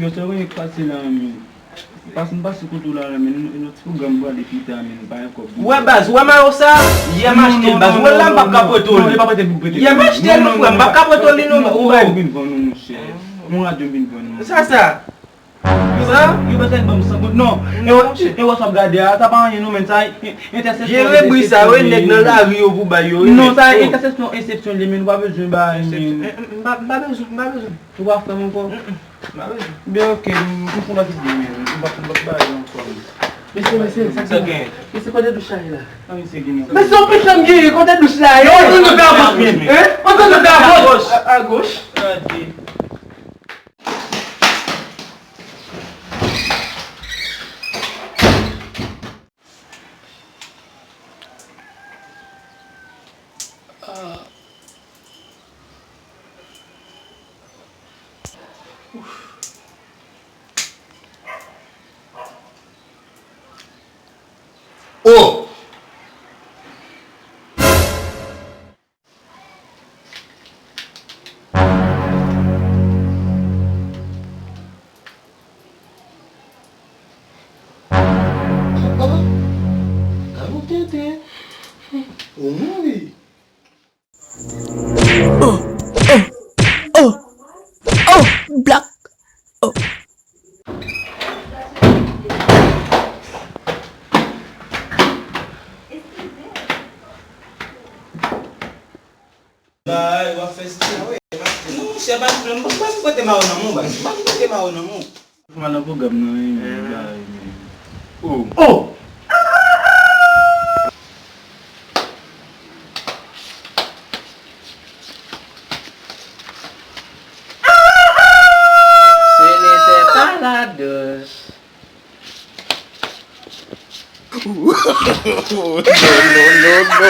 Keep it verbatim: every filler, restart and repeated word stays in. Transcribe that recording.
Yo, sa w konnen k pase la, men. Pase, m pase kote w la, la, men, nou, nou ti pwogram prale pita, men, nou pa gen kòb. Ou wè baz, ou wè mayo sa? Yè m achte l baz, ou wè l la, m p ap ka prete w li. Non, non, non, non, non, li pa prete pou prete. Yè m achte l, frè, m p ap ka prete w li non. Ou bay vin vann nou, monchè. Yon radyo vin vann nou. Sa, sa. Sa? Yo bezwen ban m san goud. Non. E wè, e wè sa w ap gade a, sa pa anyen non, men sa, entèsepsyon. Jere bri sa, wi, nèg nan lari yo pou bay yo, wi. Non, sa entèsepsyon, ensepsyon li, men nou pa bezwen bay. M pa, m pa bezwen, m pa bezwen. Ou pa frè m ankò? M pa bezwen. Ben, ok, m, m fon pa vide, men m pa, m pa bay ankò. Mesye, mesye, sa k gen? Mesye, kote douch la ye la? Sa mesye gen? Mesye, yon pèsonn gen, kote douch la ye? Yo, antann nou fè avans, men. Hein? Antann nou fè avans. A, agoch. Gade. Oh! Gade yon tenten. Ou mouri. Oh, oh, oh, oh, Black. Oh. Bay, w ap fè stil. Non, monchè, pa vle, m pa vle kote mayo nan men w, bay. M pa vle kote mayo nan men w. Fò m al nan pwogram nan, wi, men, bay, men. Oh. Oh! Ce n'était pas la douche. No, no, no, no.